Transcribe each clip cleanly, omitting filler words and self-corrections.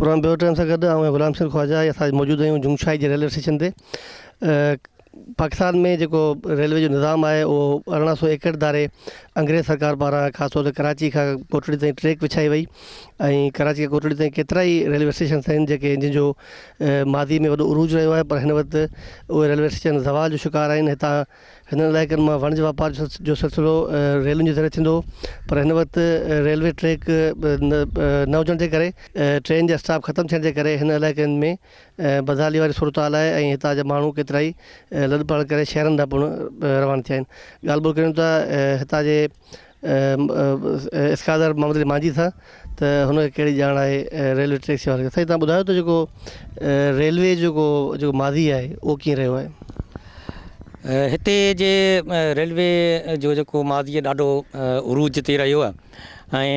Programme ٻيو time سان گڏ آئون غلام حسين خواجه ۽ اسان موجود آهيون جنگشاهي جي ريلوي اسٽيشن تي. پاڪستان ۾ جيڪو ريلوي جو نظام آهي اهو 1861 ڌاري انگريز سرڪار پاران خاص طور تي ڪراچي کان ڪوٽڙي تائين ٽريڪ وڇائي وئي ۽ ڪراچي کان ڪوٽڙي تائين ڪيترا ئي ريلوي اسٽيشنس آهن جيڪي جن جو ماضي ۾ وڏو عروج رهيو آهي پر هن وقت اهي ريلوي اسٽيشن زوال جو شڪار آهن. هتان هنن علائقن مان وڻج واپار جو سلسلو ريلن جي ذريعي ٿيندو هو پر هن وقت ريلوي ٽريڪ نه هجڻ جي ڪري ٽرين جا اسٽاپ ختم ٿيڻ جي ڪري هن علائقن ۾ بدحالي واري صورتحال آهي ۽ هتان جا ماڻهو ڪيترائي لڏ پلاڻ ڪري شهرن ڏانهن پڻ روانا ٿيا آهن. ڳالهه ٻولهه ڪريون ٿا هتان جي اسڪالر محمد علي مانجهي سان ته هن کي ڪهڙي ڄاڻ آهي ريلوي ٽريڪس جي حوالي سان. سائين توهان ٻڌايو ته جيڪو ريلوي جو جيڪو ماضي آهي اهو ڪيئن رهيو آهي؟ هتي جي ريلوي جو جيڪو ماضي ڏاڍو عروج تي رهيو آهي ۽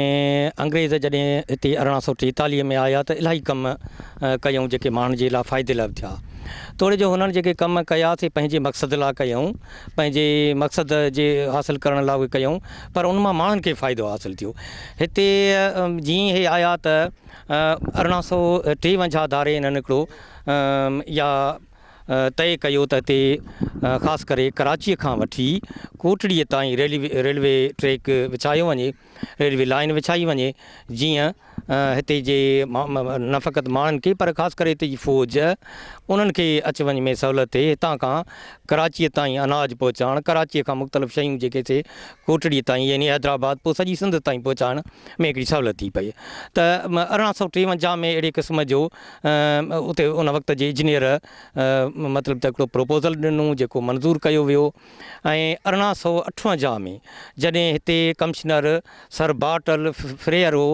انگريز جڏهن هتي 1843 ۾ آيا ته الاهي ڪم ڪيائون جيڪي ماڻهن جي لاء فائدي لاء ٿيا توڙي جو هنن جيڪي ڪم ڪيا سي پنهنجي مقصد لاء ڪيائون پنهنجي مقصد جي حاصل ڪرڻ لاء اهي ڪيائون پر ان مان ماڻهن کي فائدو حاصل ٿيو. هتي جيئن هي آيا ته 1853 ڌاري هنن هڪڙو يا طئي ڪيو ته هتي خاص ڪري ڪراچيء کان وٺي ڪوٽڙيء تائين ريلوي ٽريڪ وڇايو وڃي، ريلوي لائين وڇائي وڃي جيئن هتي جي نه فقط ماڻهن کي پر خاص ڪري هتي جي فوج انهن کي اچ وڃ ۾ سهولت ٿئي. هتان کان ڪراچيء تائين اناج پهچائڻ، ڪراچيء کان مختلف شيون جيڪي سي ڪوٽڙيء تائين يعني حيدرآباد پوء سڄي سنڌ تائين پهچائڻ ۾ هڪڙي سهولت ٿي پئي ته 1853 ۾ اهڙي قسم جو اتي ان وقت جي انجنيئر مطلب ته هڪڙو پروپوزل ڏنو جيڪو منظور ڪيو ويو ۽ 1858 ۾ جڏهن هتي ڪمشنر سر بارٽل فريئر هو،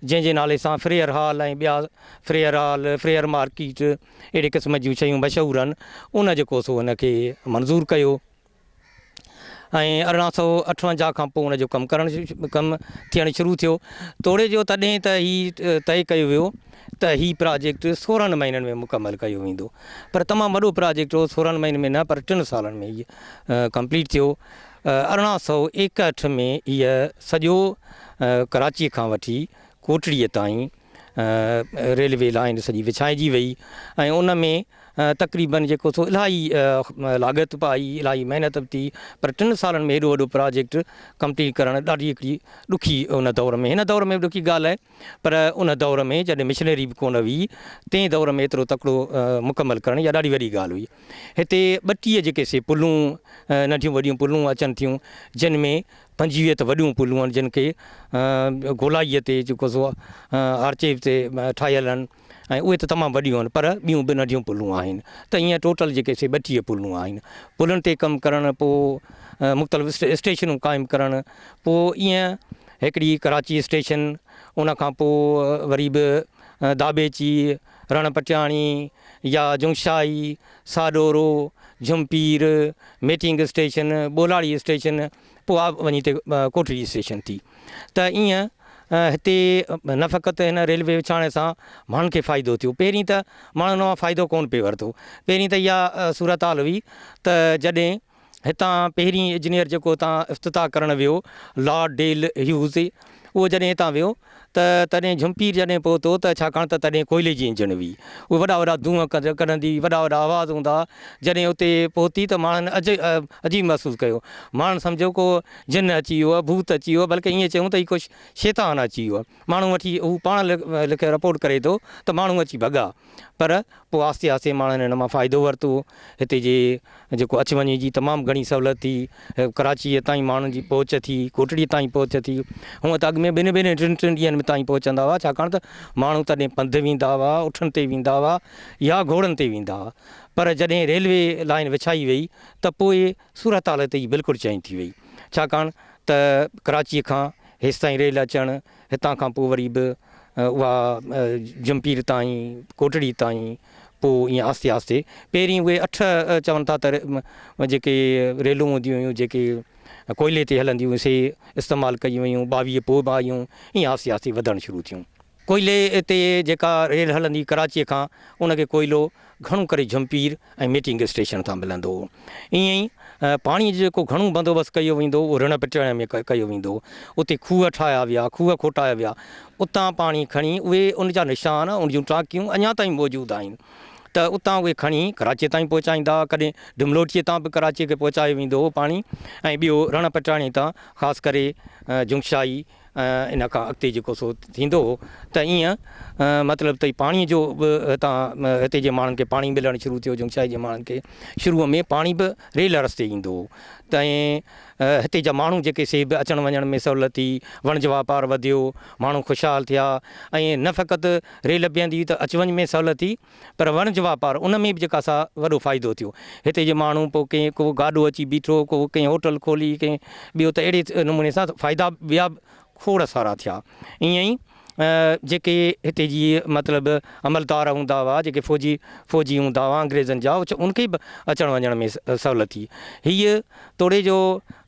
جنهن جي نالي سان فريئر هال ۽ ٻيا فريئر هال، فريئر مارڪيٽ اهڙي قسم جون شيون مشهور آهن، ان جيڪو سو هن کي منظور ڪيو ۽ 1858 کان پوء ان جو ڪم ڪرڻ ڪم ٿيڻ شروع ٿيو. توڙي جو تڏهن ته هي طئي ڪيو ويو ته هي پراجيڪٽ 16 مهينن ۾ مڪمل ڪيو ويندو پر تمام وڏو پراجيڪٽ هو 16 مهينن ۾ نه پر ٽن سالن ۾ هي ڪمپليٽ ٿيو. 1861 ۾ هيء سڄو ڪراچيء کان وٺي ڪوٽڙيء تائين ريلوي لائين سڄي وڇائجي وئي ۽ ان ۾ تقريبن جيڪو سو الاهي لاڳت به آئي الاهي محنت به ٿي پر ٽن سالن ۾ هيڏو وڏو پراجيڪٽ ڪمپليٽ ڪرڻ ڏاڍي هڪڙي ڏکي ان دور ۾ هن دور ۾ به ڏکي ڳالهه آهي پر ان دور ۾ جڏهن مشنري به ڪونه هئي تنهن دور ۾ ايترو تڪڙو مڪمل ڪرڻ اها ڏاڍي وڏي ڳالهه هئي. هتي 32 جيڪي سي پلون ننڍيون وڏيون پلون اچن ٿيون جن ۾ 25 ته وڏيون پلون آهن جن کي گولائيء تي جيڪو سو آرچي تي ٺاهيل آهن ۽ اهي ته تمام وڏيون آهن پر ٻيون به ننڍيون پلون آهن ته ائين ٽوٽل جيڪي سي 32 پلون آهن. پلن تي ڪم ڪرڻ پوء مختلف اسٽيشنون قائم ڪرڻ پوء ائين هڪڙي ڪراچي اسٽيشن ان کان پوء وري به داٻيچي رڻ پٽياڻي يا جنگشاهي، ساڏورو، جهمپير، ميٽنگ اسٽيشن، ٻولاڙي اسٽيشن، پوء وڃي هتي ڪوٽڙي اسٽيشن ٿي ته ائين هتي نه فقط هن ريلوي وڇاڻي سان ماڻهن کي فائدو ٿيو پهرين ته ماڻهن ان مان فائدو ڪونه پئي ورتو پهرين ته اها صورتحال هئي ته جڏهن هتان پهرين اجنيئر جيڪو هتان افتتاح ڪرڻ ويو لارڊ ڊيل هيوز اهو جڏهن هتان ويو ته تڏهن جهمپير جڏهن پهتو ته ڇاڪاڻ ته تڏهن ڪوئلي جي انجڻ هئي اهي وڏا وڏا دونهن ڪڍندي هئي وڏا وڏا آواز هوندا هئا جڏهن اتي پهتي ته ماڻهن عجيب محسوس ڪيو ماڻهن سمجهيو ڪو جن اچي ويو آهي ڀوت اچي ويو آهي بلڪه ائين چيون ته هي ڪو شيطان اچي ويو آهي ماڻهو وٺي هو پاڻ لکي رپورٽ ڪري ٿو ته ماڻهو اچي ڀڳا پر پوء آهستي آهستي ماڻهن هن مان فائدو ورتو. هتي جي جيڪو اچ وڃ جي تمام گهڻي سهولت ٿي. ڪراچيء تائين ماڻهن جي پهچ ٿي، ڪوٽڙيء تائين پهچ ٿي. هونء ته اڳ ۾ ٻن ٻن ٽن ٽن ڏينهن ۾ تائين پهچندا هئا، ڇاڪاڻ ته ماڻهو تڏهن پنڌ ويندا هئا، اٺن تي ويندا هئا يا گهوڙن تي ويندا هئا. پر جڏهن ريلوي لائين وڇائي وئي ته پوء صورتحال هتي جي بلڪل چينج ٿي وئي. ڇاڪاڻ ته ڪراچيء کان هيستائين ريل اچڻ، هتان کان پوء وري به اها جمپير تائين، ڪوٽڙي تائين، پوء ائين آهستي آهستي پهرين اهي اٺ چون ٿا ته جيڪي ريلون هونديون هيون جيڪي ڪوئلي تي هلنديون هيون سي استعمال ڪيون ويون، 22 پوء به آيون، ائين آهستي آهستي وڌڻ شروع ٿيون. ڪوئلي تي جيڪا ريل هلندي ڪراچيء کان ان کي ڪوئلو گهڻو ڪري جهمپير ۽ ميٽنگ اسٽيشن تان ملندو هو. ائين ئي پاڻي جو جيڪو گهڻو بندوبست ڪيو ويندو هو اهو رڻ پٽ ۾ ڪيو ويندو هو. اتي کوهه ٺاهيا ويا، کوهه کوٽايا ويا، اتان پاڻي کڻي اهي ان جا نشان، ان جون ٽانڪيون اڃا تائين موجود آهن ته اتان اهي کڻي ڪراچيء تائين پهچائيندا هئا. ڪڏهن ڊملوٽيء تان به ڪراچيء کي پهچايو ويندو هو پاڻي ۽ ٻيو رڻ پٽاڻي تان خاص ڪري جنگشاهي ان کان اڳتي جيڪو سو ٿيندو هو ته ائين مطلب ته پاڻي جو به هتان هتي جي ماڻهن کي پاڻي ملڻ شروع ٿيو جنگشاهي جي ماڻهن کي شروع ۾ پاڻي به ريل رستي ايندو هو ته هتي جا ماڻهو جيڪي سي به اچڻ وڃڻ ۾ سهولت ٿي وڻج واپار وڌيو ماڻهو خوشحال ٿيا ۽ نه فقط ريل بيهندي هئي ته اچ وڃ ۾ سهولت ٿي پر وڻج واپار ان ۾ به جيڪا سا وڏو فائدو ٿيو. هتي جي ماڻهو پوء ڪنهن ڪو گاڏو اچي بيٺو، ڪو ڪنهن هوٽل کولي، ڪنهن ٻيو ته اهڙي نموني سان فائدا ٻيا به کوڙ سارا ٿيا. ائين ئي جيڪي هتي جي مطلب عملدار هوندا هئا، جيڪي فوجي فوجي هوندا هئا انگريزن جا ان کي به اچڻ وڃڻ ۾ سهولت ٿي. هيء توڙي جو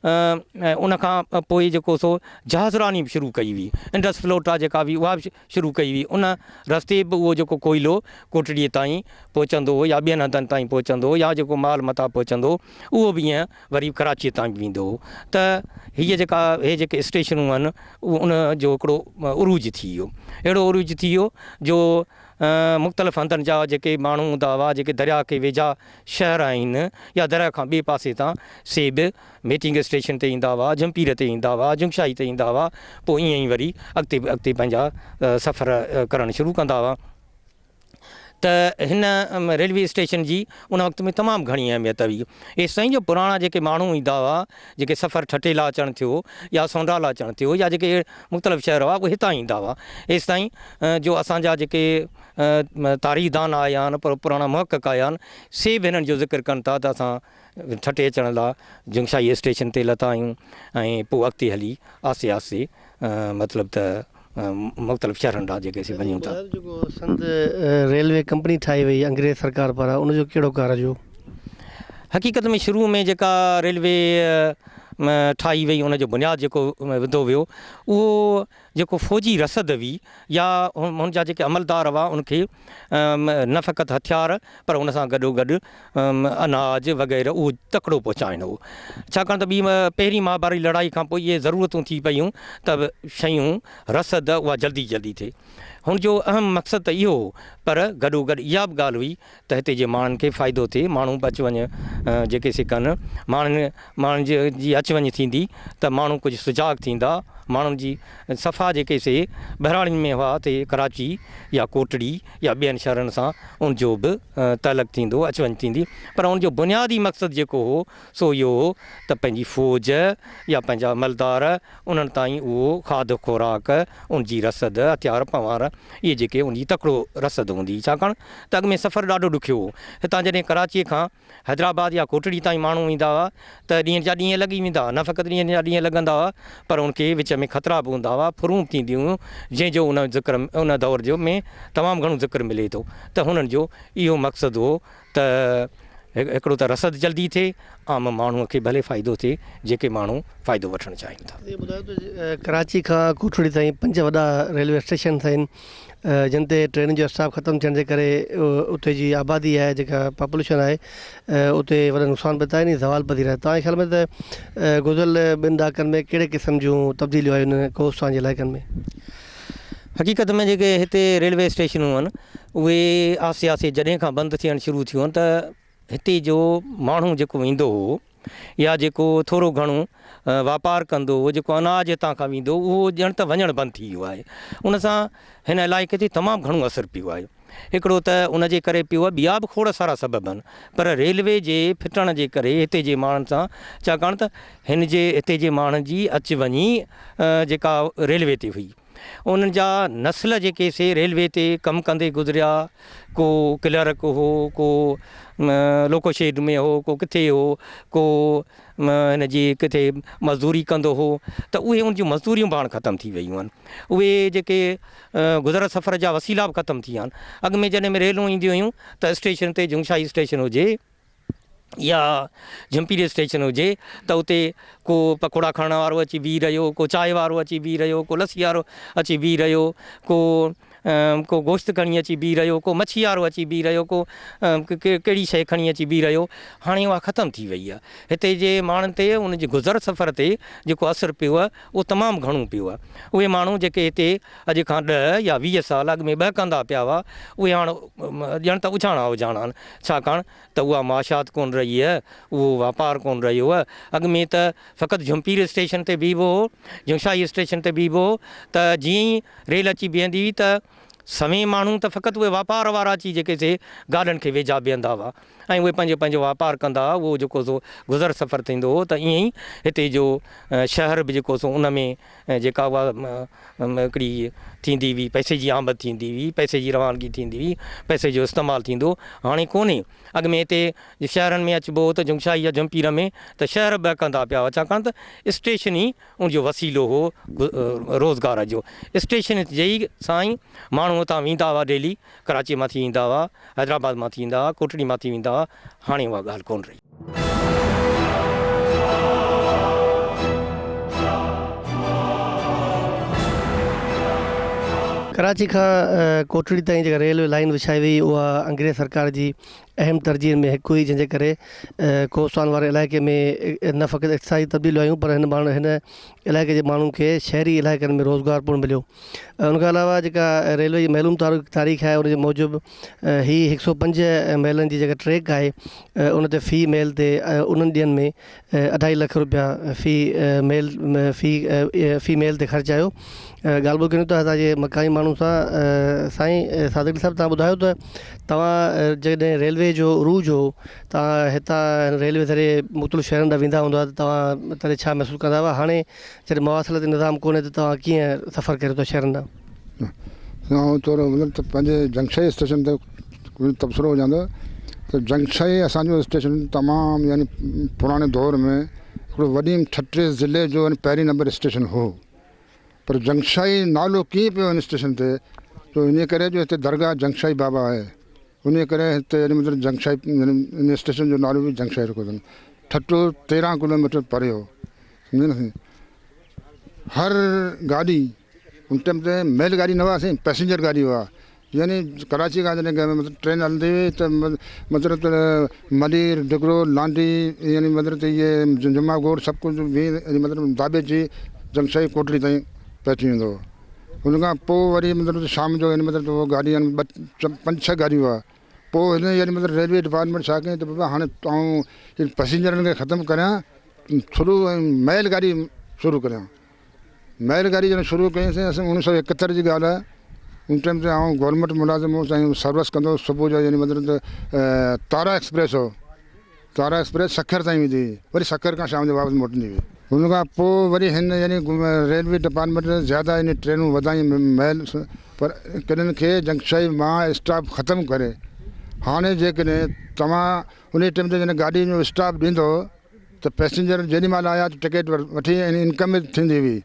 ان کان پوء جيڪو سو جهاز راني به شروع ڪئي وئي. انڊس فلوٽا جيڪا هئي اها به شروع ڪئي هئي. ان رستي به اهو جيڪو ڪوئلو ڪوٽڙيء تائين پهچندو هو يا ٻين هنڌن تائين پهچندو هو يا جيڪو مال متاع پهچندو هو اهو به ائين وري ڪراچيء تائين به ويندو هو ته هيء جيڪا هي جيڪي اسٽيشنون آهن اهو ان جو هڪڙو عروج ٿي ويو. اهڙو عروج ٿي ويو جو مختلف هنڌن جا جيڪي ماڻهو هوندا هئا جيڪي درياء کي ويجها شهر آهن يا درياء کان ٻئي پاسي تان سي به ميٽنگ اسٽيشن تي ايندا هئا، جهمپير تي ايندا هئا، جنگشاهي تي ايندا هئا، پوء ائين ئي وري اڳتي اڳتي پنهنجا سفر ڪرڻ شروع ڪندا هئا ته هن ريلوي اسٽيشن جي ان وقت ۾ تمام گهڻي اهميت هئي. ايستائين جو پراڻا جيڪي ماڻهو ايندا هئا، جيڪي سفر ٺٽي لا اچڻ ٿيو يا سونڊا لا اچڻ ٿيو يا جيڪي مختلف شهر هئا اهي هتان ايندا هئا. ايستائين جو اسان جا جيڪي تاريخدان آيا آهن، پراڻا محقق آيا آهن، سي به هنن جو ذڪر ڪن ٿا ته اسان ٺٽي اچڻ لاء جنگشاهي اسٽيشن تي لٿا آهيون ۽ پوء اڳتي هلي آهستي آهستي مطلب ته مختلف شهرن ڏانهن جيڪي اسين وڃون ٿا. ٻڌايو جيڪو سنڌ ريلوي ڪمپني ٺاهي وئي انگريز سرڪار پاران ان جو ڪهڙو ڪارج هو؟ حقيقت ۾ شروع ۾ جيڪا ريلوي ٺاهي وئي ان جو بنياد جيڪو وڌو ويو اهو جيڪو فوجي رسد هئي يا هن جا جيڪي عملدار هئا ان کي نه فقط هٿيار پر ان سان گڏو گڏ اناج وغيره اهو تڪڙو پهچائڻ هو ڇاڪاڻ ته ٻي پهرين مهاڀاري لڙائي کان پوء اهي ضرورتون ٿي پيون ته شيون رسد اها جلدي جلدي ٿئي هن جو اهم مقصد ته اهو هو پر گڏو گڏ اها به ڳالهه هئي ته هتي جي ماڻهن کي فائدو ٿئي، ماڻهو به اچ وڃ جيڪي سي ڪن، ماڻهن ماڻهن جي اچ وڃ ٿيندي ته ماڻهو ڪجهه سجاڳ ٿيندا، ماڻهن جي صفا جيڪي سي ٻهراڙين ۾ هئا تي ڪراچي يا ڪوٽڙي يا ٻين شهرن سان ان جو به تعلق ٿيندو اچ وڃ ٿيندي پر ان جو بنيادي مقصد جيڪو هو سو اهو هو ته پنهنجي فوج يا پنهنجا عملدار انهن تائين اهو کاڌ خوراڪ، ان جي رسد، هٿيار پنوار اهي جيڪي ان جي تڪڙو رسد هوندي هئي ڇاڪاڻ ته اڳ ۾ سفر ڏاڍو ڏکيو هو. هتان جڏهن ڪراچيء کان حيدرآباد يا ڪوٽڙي تائين ماڻهو ايندا هئا ته ڏينهن جا ڏينهن لڳي ويندا هئا. نه فقط ڏينهن جا ڏينهن لڳندا هئا پر ان کي وچ ۾ خطرا به هوندا هئا، ڦرون به ٿينديون هيون جنهن جو ان ذڪر ان دور جو ۾ تمام گهڻو ذڪر ملي ٿو ته هنن جو اهو مقصد هو ته هڪڙو ته رسد جلدي ٿئي، عام ماڻهوء کي ڀلي فائدو ٿئي، جيڪي ماڻهو فائدو وٺڻ چاهين ٿا. اهو ٻڌايو ته ڪراچي کان ڪوٽڙي تائين پنج وڏا ريلوي اسٽيشنس آهن جن تي ٽرينن جو اسٽاپ ختم ٿيڻ جي ڪري اتي جي آبادي آهي جيڪا پاپوليشن آهي اتي وڏا نقصان پهتا آهن ۽ زوال پذير آهي توهان جي خيال ۾ ته گذريل ٻن ڏهاڪن ۾ ڪهڙي قسم جون تبديليون آيون آهن ڪوهستان جي علائقن ۾؟ حقيقت ۾ جيڪي هتي ريلوي اسٽيشنون آهن اهي آهستي آهستي جڏهن کان بند ٿيڻ شروع ٿيون آهن ته هتي جو ماڻهو جيڪو ايندو هو يا جيڪو ٿورو گهڻو واپار ڪندو هو جيڪو اناج هتان کان ويندو هو اهو ڄڻ ته وڃڻ بند ٿي ويو آهي ان سان هن علائقي تي تمام گهڻو اثر پيو آهي هڪڙو ته ان جي ڪري پيو آهي ٻيا به کوڙ سارا سبب آهن پر ريلوي جي ڦٽڻ جي ڪري هتي جي ماڻهن سان ڇاڪاڻ ته هن جي هتي جي ماڻهن جي اچ وڃي جيڪا ريلوي تي هئي انهن جا نسل جيڪي سي ريلوي تي ڪم ڪندي گذريا، ڪو ڪلرڪ هو، ڪو لوڪو شيڊ ۾ هو، ڪو ڪٿي هو، ڪو هن جي ڪٿي مزدوري ڪندو هو ته اهي ان جون مزدوريون به هاڻ ختم ٿي ويون آهن. اهي جيڪي گذر سفر جا وسيلا به ختم ٿي ويا آهن. اڳ ۾ جڏهن ريلون اينديون هيون ته اسٽيشن تي جنگشاهي اسٽيشن هجي، يا جهمپيري اسٽيشن هجي ته اتي ڪو پڪوڙا کڻڻ وارو اچي بيهي رهيو، ڪو چانهه وارو اچي بيهي رهيو، ڪو لسي وارو اچي بيهي رهيو، ڪو ڪو گوشت کڻي اچي بيهي رهيو، ڪو مڇي وارو اچي بيهي رهيو، ڪو ڪهڙي شيء کڻي اچي بيهي رهيو، هاڻي اها ختم ٿي وئي آهي. هتي جي ماڻهن تي ان جي گذر سفر تي جيڪو اثر پيو آهي اهو تمام گهڻو پيو آهي. اهي ماڻهو جيڪي هتي اڄ کان ڏهه يا 20 سال اڳ ۾ ٻهڪندا پيا هئا اهي هاڻ ڄڻ ته اجهاڻا اجهاڻا آهن، ڇاڪاڻ ته اها معاشيات ڪونه رهي آهي، اهو واپار ڪونه رهيو آهي. اڳ ۾ ته فقط جهمپير اسٽيشن تي بيهبو هو، جنگشاهي اسٽيشن تي بيهبو هو ته جيئن ئي ريل اچي بيهندي هئي ته سوين ماڻهو ته فقط اهي واپار وارا اچي جيڪي سي گاڏن کي ويجها بيهندا هئا ۽ اهي پنهنجو پنهنجو واپار ڪندا هئا، اهو جيڪو سو گذر سفر ٿيندو هو ته ائين ئي هتي جو شهر به جيڪو سو ان ۾ جيڪا اها هڪڙي ٿيندي هئي پئسي جي آمد ٿيندي هئي، پئسي جي روانگي ٿيندي هئي، پئسي جو استعمال ٿيندو هو، هاڻي ڪونهي. اڳ ۾ هتي شهرن ۾ اچبو هو ته جنگشاهي يا جهمپير ۾ ته شهر ٻهڪندا پيا هئا ڇاڪاڻ ته اسٽيشن ئي ان جو وسيلو هو روزگار جو. اسٽيشن جي ئي سان ئي ماڻهو اتان ويندا هئا ڊيلي ڪراچيء مان ٿي ايندا هئا، حيدرآباد مان ٿي ايندا هئا، ڪوٽڙي مان ٿي ويندا هئا، هاڻي اها ڳالهه ڪونه رهي. ڪراچي کان ڪوٽڙي تائين جيڪا ريلوي لائين وڇائي وئي اها انگريز سرڪار جي اهم ترجيحن ۾ هڪ هئي جنهن جي ڪري ڪوهستان واري علائقي ۾ نه فقط اقتصادي تبديليون آيون پر هن هن علائقي جي ماڻهن کي شهري علائقن ۾ روزگار پڻ مليو ان کان علاوه جيڪا ريلوي جي معلوم تاريخ آهي ان جي موجب هي هڪ سو پنج ميلن جي جيڪا ٽريڪ آهي ان تي في ميل تي انهن ڏينهن ۾ اڍائي لک روپيا في ميل في في ميل تي خرچ آيو. ڳالهه ٻولهه ڪريون ٿا هتان جي مقامي ماڻهن سان سائين صادق علي صاحب توهان ٻڌايو ته توهان جڏهن ريلوي جو عروج هو توهان هتان ريلوي ذريعي مختلف شهرن ڏانهن ويندا هوندا ته توهان تڏهن ڇا محسوس ڪندا هئا هاڻي جڏهن مواصلاتي نظام ڪونهي ته توهان ڪيئن سفر ڪريو ٿا شهرن ڏانهن؟ آئون ٿورو مطلب ته پنهنجي جنگشاهي اسٽيشن تي ڪجهه تبصرو هجان ته ته جنگشاهي اسانجو اسٽيشن تمام يعني پراڻي دور ۾ هڪڙو وڏي ٺٽي ضلعي جو يعني پهرين نمبر اسٽيشن هو پر جنگشاهي نالو ڪيئن پيو هن اسٽيشن تي تو ان ڪري جو هتي درگاهه جنگشاهي بابا آهي ان ڪري هتي يعني مطلب جنگشاهي يعني ان اسٽيشن جو نالو به جنگشاهي رکيو اٿن ٺٽو 13 ڪلوميٽر پري هو سمجهيو نه هر گاڏي ان ٽائيم تي ميل گاڏي نه هئا سائين پئسينجر گاڏي هئا يعني ڪراچي کان جڏهن مطلب ٽرين هلندي هئي ته مطلب ته ملير ڊگرو لانڍي يعني مطلب ته اهي جمعا گوٺ سڀ ڪجهه به يعني مطلب داٻيجي جنگشاهي ڪوٽڙي تائين پهچي ويندو هو ان کان پوء وري مطلب ته شام جو يعني مطلب ته گاڏي يعني ٻه پنج ڇهه گاڏيون هئا پوء هن يعني مطلب ريلوي ڊپارٽمينٽ ڇا ڪيائين ته بابا هاڻي آئون پئسينجرن کي ختم ڪريان شروع ميل گاڏي شروع ڪريان ميل گاڏي جڏهن شروع ڪئيسين اسين اوڻيهه سو 71 جي ڳالهه آهي ان ٽائيم تي آئون گورنمينٽ ملازم هوس ۽ سروس ڪندو هوس صبح جو يعني مطلب ته تارا ايڪسپريس هو تارا ايڪسپريس سکر تائين ويندي هئي وري سکر کان شام جو واپس موٽندي هئي ان کان پوء وري هن يعني ريلوي ڊپارٽمينٽ زياده يعني ٽرينون وڌايون ميل پر ڪنن کي جنگشاهي مان اسٽاپ ختم ڪري هاڻي جيڪڏهن توهان ان ٽائيم تي جڏهن گاڏي جو اسٽاپ ڏيندو ته پئسينجر جيڏي مهل آيا ته ٽڪيٽ وٺي ۽ انڪم به ٿيندي هئي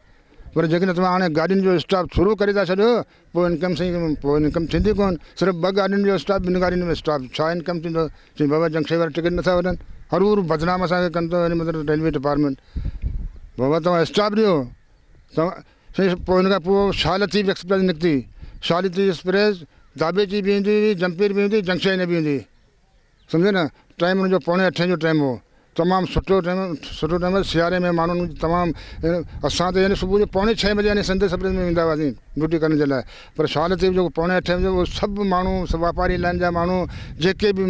پر جيڪڏهن توهان هاڻي گاڏين جو اسٽاپ شروع ڪري ٿا ڇڏيو پوء انڪم سائين پوء انڪم ٿيندي ڪونه صرف ٻه گاڏين جو اسٽاپ ٻن گاڏين جو اسٽاپ ڇا انڪم ٿيندو چئي بابا جنڪشن وارا ٽڪيٽ نٿا وٺن هرو بدنام اسان کي ڪن ٿو يعني مطلب ريلوي ڊپارٽمينٽ بابا توهان اسٽاپ ڏيو توهان سائين پوء ان کان پوء شاهه لطيف ايڪسپريس نڪتي شاهه لطيف ايڪسپريس داٻيجي به ايندي هئي جمپير به ايندي هئي جنڪشن به ايندي هئي سمجهيو نه ٽائيم ان جو پوڻي اٺين جو ٽائيم هو تمام سٺو ٽائيم سٺو ٽائيم هو سياري ۾ ماڻهن تمام اسان ته يعني صبح جو پوڻي ڇهين بجي يعني سنڌ ايڪسپريس ۾ ويندا هئاسين ڊيوٽي ڪرڻ جي لاء پر شاهه لطيف جيڪو پوڻي اٺين بجي اهو سڀ ماڻهو سڀ واپاري لائن جا ماڻهو جيڪي به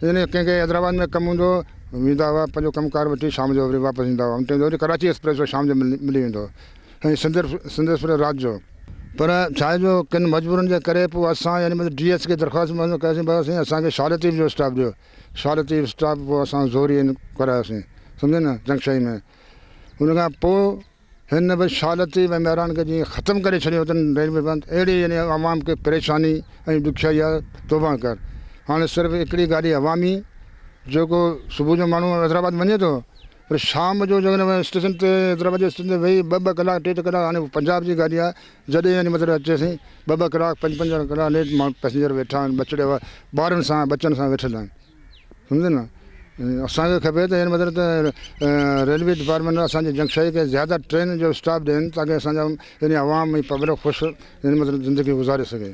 يعني ڪنهن کي حيدرآباد ۾ ڪم هوندو هو ويندا هئا پنهنجو ڪم ڪار وٺي شام جو وري واپس ايندا هئا ان ٽائيم وري ڪراچي ايڪسپريس هو شام جو ملي ويندو هو ۽ سنڌ سنڌ ايڪسپريس رات جو. پر ڇا جو ڪن مجبورين جي ڪري پوء اسان يعني مطلب ڊي ايس کي درخواست منظور ڪياسين بابا سائين اسان کي شاهه لطيف جو اسٽاپ ڏيو شاهه لطيف اسٽاپ پوء اسان زوري ڪرايوسين سمجهيو نه جنگشاهي ۾ ان کان پوء هن به شاهه لطيف ۽ مهراڻ کي جيئن ختم ڪري ڇڏيو اٿن ريلوي بند اهڙي يعني عوام کي پريشاني ۽ ڏکيائي آهي توبه ڪر هاڻي صرف هڪڙي گاڏي عوامي جيڪو صبح جو ماڻهو حيدرآباد وڃي ٿو پر شام جو جيڪڏهن اسٽيشن تي حيدرآباد جي اسٽيشن تي ويهي ٻه ٻه ڪلاڪ ٽي ٽي ڪلاڪ هاڻي پنجاب جي گاڏي آهي جڏهن يعني مطلب اچي سائين ٻه ٻه ڪلاڪ پنج پنج ڪلاڪ ليٽ ماڻهو پئسينجر ويٺا آهن ٻچڙي ٻارن سان ٻچن سان ويٺل آهن سمجهو نه. اسان کي کپي ته يعني مطلب ته ريلوي ڊپارٽمينٽ اسان جي جنگشاهي کي زياده ٽرين جو اسٽاپ ڏين تاڪه اسان جا يعني عوام ۽ پبلڪ خوش يعني مطلب زندگي گذاري سگهي